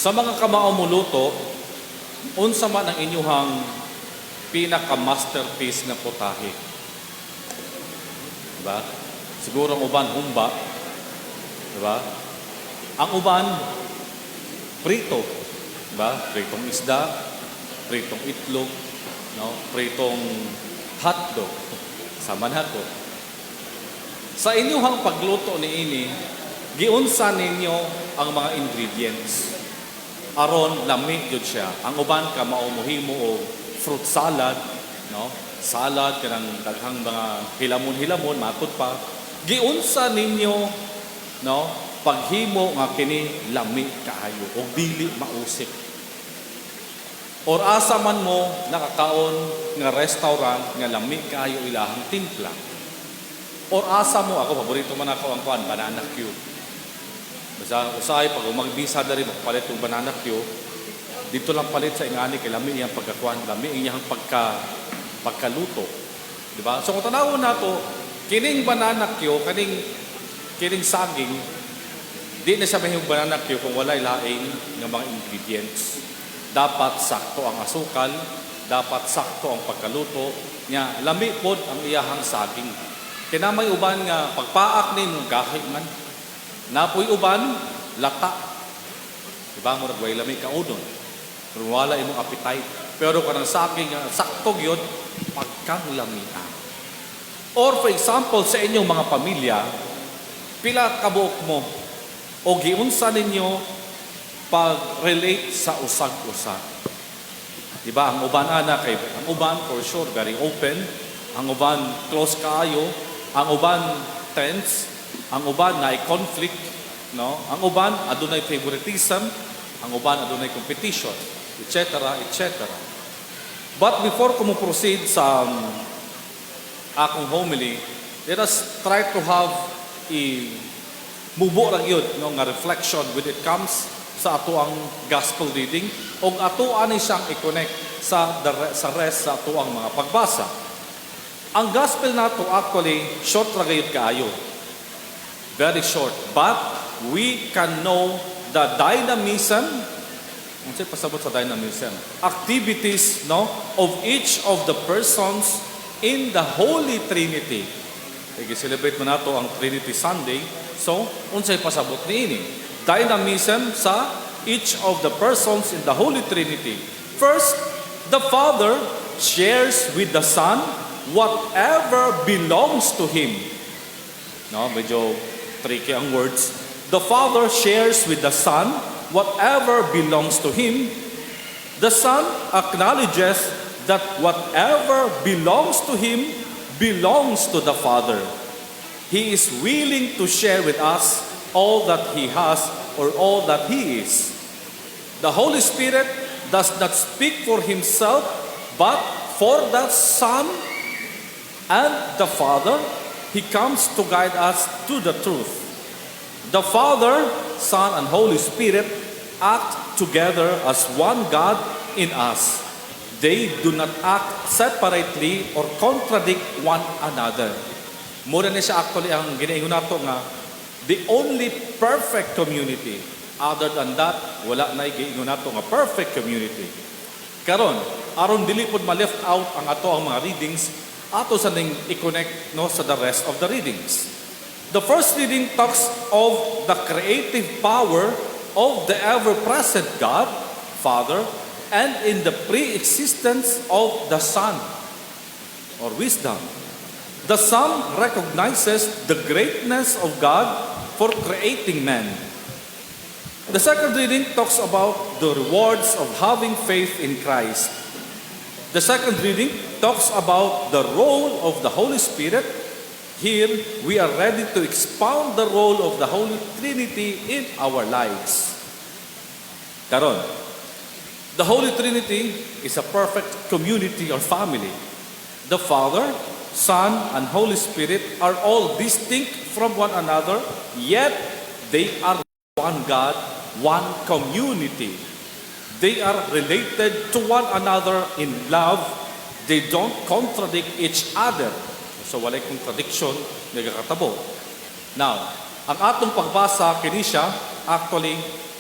Sa mga kamao moluto, unsa man ang inyuhang pinaka-masterpiece nga putahe? Diba? Siguro ang uban, humba. Diba? Ang uban, prito. Diba? Pritong isda, pritong itlog, no? Pritong hotdog. Sama nato. Sa inyong pagluto niini, giunsa ninyo ang mga ingredients aron lami gyud siya. Ang uban kamao mohimo og fruit salad, no? Salad kanang daghang mga hilamon-hilamon, matud pa. Giunsa ninyo, no, paghimo nga kini lami kaayo og dili mausik? Or asa man mo nakakaon nga restaurant nga lami kaayo ilahang timpla? Or asa mo, ako paborito man ako ang kuan, banana cue. Basta usahay pag magbisa diri, magpalit og banana cue. Dito lang palit sa ingani kay lami iyang pagkakuan, lami iyang pagkaluto. Di ba? So kung tanawon nato, kining banana cue, kining saging, di na siya mahimong banana cue kung walay laing nga mga ingredients. Dapat sakto ang asukal, dapat sakto ang pagkaluto, nya lami pod ang iyahang saging. Kay naa may uban nga pagpaak nimo, gahi man. Naa poy uban, lata. Diba, murag way lami kaunon? Pero wala imong appetite. Pero kanang saging nga sakto gyud pagkang lamia. Or for example, sa inyong mga pamilya, pila kabuok mo o giunsa ninyo pag-relate sa usag-usa? Di ba? Ang uban ana kay ang uban for sure very open, ang uban close kaayo, ang uban tense, ang uban naay conflict, no? Ang uban adunay favoritism, ang uban adunay competition, etc., etc. But before ko mo proceed sa akong homily, let us try to have a mubo ra gyud, no, nga reflection when it comes sa ato ang gospel reading ug ato ani siyang i-connect sa rest sa ato ang mga pagbasa. Ang gospel nato actually short ra gayud kaayo. Very short, but we can know the dynamism. Unsay pasabot sa dynamism? Activities, no, of each of the persons in the Holy Trinity. Kay celebrate man nato ang Trinity Sunday. So, unsay pasabot niini? Dynamism sa each of the persons in the Holy Trinity. First, the Father shares with the Son whatever belongs to Him. No, medyo tricky ang words. The Father shares with the Son whatever belongs to Him. The Son acknowledges that whatever belongs to Him belongs to the Father. He is willing to share with us all that He has or all that He is. The Holy Spirit does not speak for Himself, but for the Son and the Father. He comes to guide us to the truth. The Father, Son, and Holy Spirit act together as one God in us. They do not act separately or contradict one another. Mao na ni siya actually ang ginaingon nato nga the only perfect community. Other than that, wala na giingon nato nga perfect community. Karon, aron dili pod ma-left out ang ato ang mga readings, ato sa ning i-connect, no, sa the rest of the readings. The first reading talks of the creative power of the ever-present God, Father, and in the pre-existence of the Son, or wisdom. The Psalm recognizes the greatness of God for creating man. The second reading talks about the rewards of having faith in Christ. The second reading talks about the role of the Holy Spirit. Here, we are ready to expound the role of the Holy Trinity in our lives. Karon, the Holy Trinity is a perfect community or family. The Father, Son, and Holy Spirit are all distinct from one another, yet they are one God, one community. They are related to one another in love. They don't contradict each other. So walay contradiction nagakatabo. Now, ang atong pagbasa kini siya actually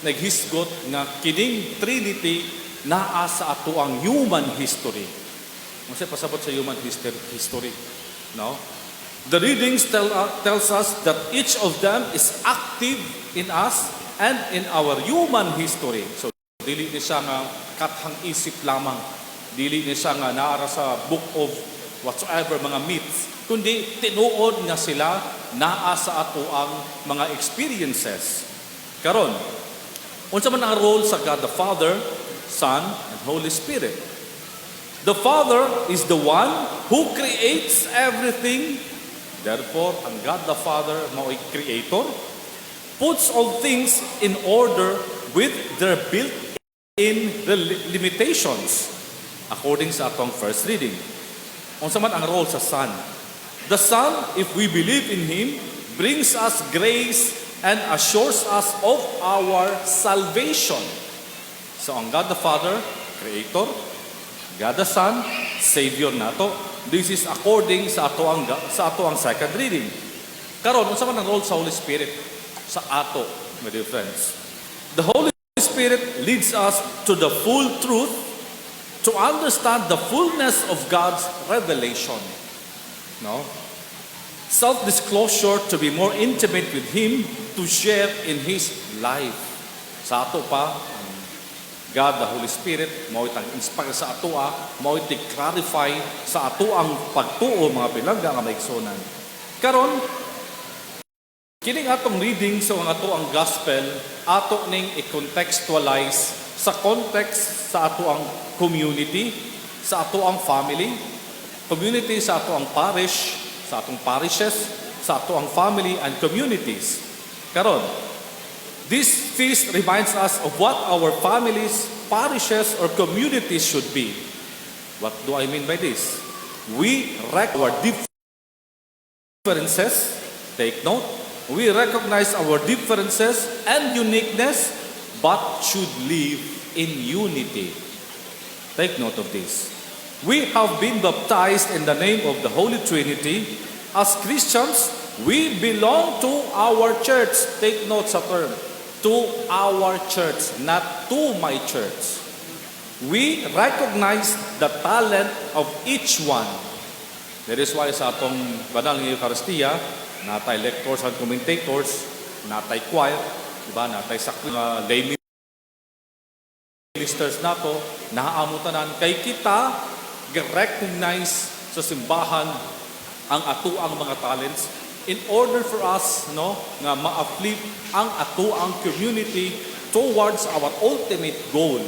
naghisgot nga kining Trinity naa sa atoang human history. Unsa pasabot sa human history, no? The readings tells us that each of them is active in us and in our human history. So dili ni siya nga kathang isip lamang. Dili ni siya nga naa ra sa book of whatsoever mga myths, kundi tinuod nga sila naa sa atoang mga experiences. Karon, unsa man ang role sa God the Father, Son, and Holy Spirit? The Father is the one who creates everything. Therefore, ang God the Father mao'y creator, puts all things in order with their built-in limitations according sa atong first reading. Unsa man ang role sa Son? The Son, if we believe in Him, brings us grace and assures us of our salvation. So ang God the Father, Creator, God the Son, Savior nato. This is according sa atoang second reading. Karon, unsa man ang role sa Holy Spirit sa ato, my dear friends? The Holy Spirit leads us to the full truth, to understand the fullness of God's revelation. No? Self-disclosure, to be more intimate with Him, to share in His life. Sa ato pa, ang God, the Holy Spirit, mao tag inspire sa atoa, mao clarify sa ato ang pagtuo, mga pinalangga nga maigsunan. Karon, kining atong reading sa ang ato ang gospel, ato ning i-contextualize sa context sa ato ang community, sa ato ang family, community sa ato ang parish, sa atong parishes, sa ato ang family and communities. Karon, this feast reminds us of what our families, parishes, or communities should be. What do I mean by this? We recognize our differences. Take note. We recognize our differences and uniqueness, but should live in unity. Take note of this. We have been baptized in the name of the Holy Trinity. As Christians, we belong to our church. Take note sa term. To our church, not to my church. We recognize the talent of each one. That is why sa atong banal nga Eucharistia, natay lectors and commentators, natay choir, diba? Natay sa lay ministers nato, naa mo tanan kay kita recognize sa simbahan ang atoang mga talents in order for us, no, nga ma-uplift ang atoang community towards our ultimate goal,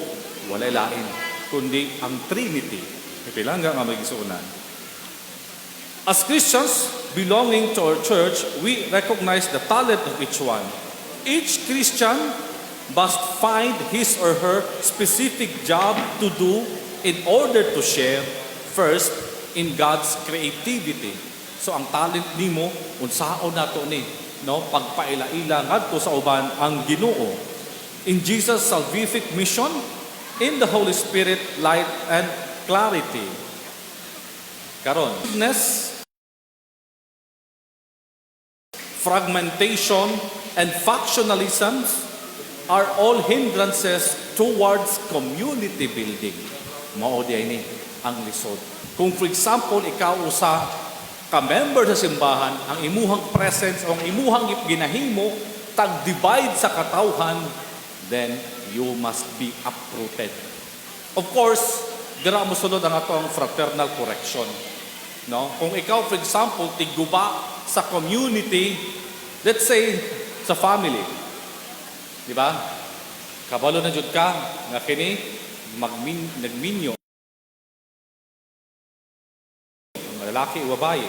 walay lain kundi ang Trinity, pinalangga nga maigsuonan. As Christians belonging to our church, we recognize the talent of each one. Each Christian must find his or her specific job to do in order to share first in God's creativity. So ang talent nimo, unsaon nato ni, no, pagpaila-ila ngadto sa uban ang Ginoo. In Jesus' salvific mission, in the Holy Spirit, light and clarity. Karon, goodness, fragmentation, and factionalisms are all hindrances towards community building. Mao di ni ang lisod. Kung for example, ikaw usa ka member sa simbahan, ang imuhang presence o ang imuhang ginahimo tag-divide sa katawhan, then you must be uprooted. Of course, dira mo sulod ang atong fraternal correction. No? Kung ikaw, for example, tigguba sa community, let's say sa family, di ba? Kabalo na jud ka nga kini nagminyo ang lalaki o babae,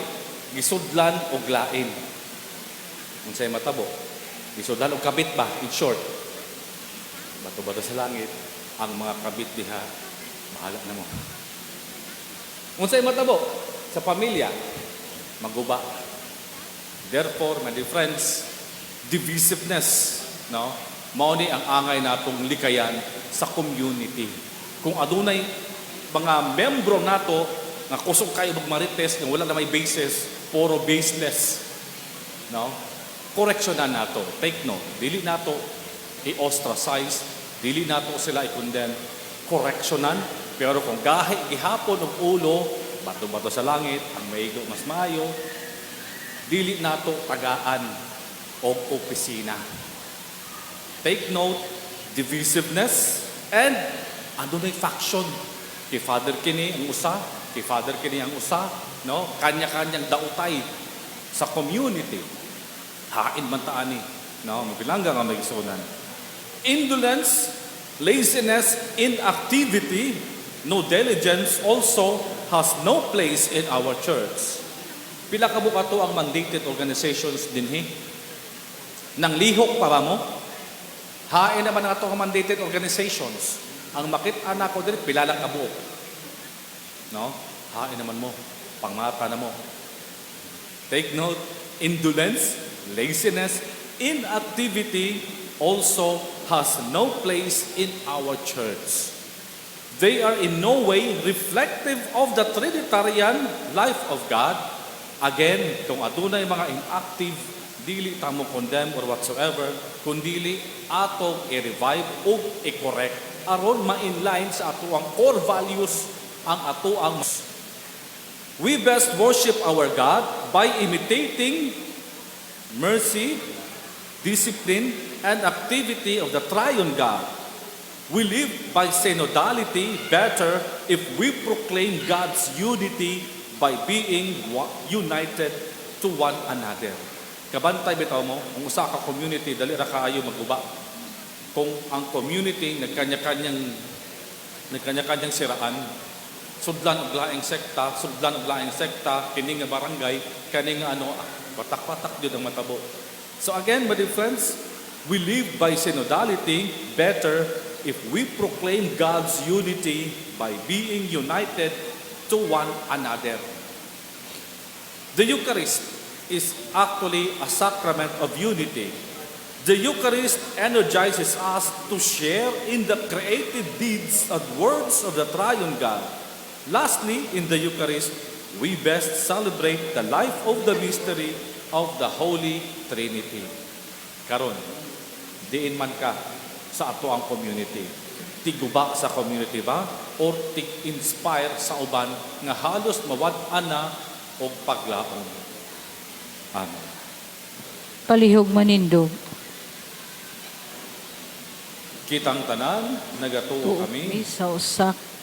gisudlan og lain. Unsay matabo? Gisudlan og kabit ba, in short. Bato-bato sa langit, ang mga kabit diha, bahala na mo. Unsay matabo sa pamilya? Maguba. Therefore, my dear friends, divisiveness, no? Mao ni ang angay natong likayan sa community. Kung adunay mga membro nato nga kusog kayo magmarites nga wala na may basis, puro baseless, no? Correction na nato. Take note. Dili nato i-ostracize, dili nato sila i-condemn, correctionan, pero kung gahi gihapon og ulo, bato-bato sa langit, ang maigo mas maayo, dili nato tagaan og opisina. Take note, divisiveness and adunay faction. Kay Father kini ang usa, kay Father kini ang usa, no? Kanya-kanyang daotay sa community. Hain man ta ani, no? Mabilangga nga mga igsuonan. Indolence, laziness, inactivity, no diligence also has no place in our church. Pila ka buok ato ang mandated organizations dinhi? Nang lihok pa ba mo? Hain naman ang ato ang mandated organizations. Ang makit-an nako diri, pila lang kabuok. No? Hain naman mo. Pangmata na mo. Take note, indolence, laziness, inactivity also has no place in our church. They are in no way reflective of the Trinitarian life of God. Again, kung adunay mga inactive, dili ta mo condemn or whatsoever, kundili atong i-revive o i-correct aron ma-inline sa atoang core values ang atoang. We best worship our God by imitating mercy, discipline, and activity of the triune God. We live by synodality better if we proclaim God's unity by being united to one another. Kabantay bitaw mo, kung usa ka community, dali ra kaayo maguba. Kung ang community nagkanya-kanyang siraan, sudlan og laing sekta, sudlan og laing sekta, kini nga barangay, kani nga ano, patak-patak jud ang matabo. So again, my dear friends, we live by synodality better if we proclaim God's unity by being united to one another. The Eucharist is actually a sacrament of unity. The Eucharist energizes us to share in the creative deeds and words of the Triune God. Lastly, in the Eucharist, we best celebrate the life of the mystery of the Holy Trinity. Karon, diin man ka sa ato ang community. Tiguba sa community ba? Or tig-inspire sa uban nga halos mawad-an na og paglaom? Amen. Palihog manindog. Kitang tanan, nagatuo Tuo kami kami sa usa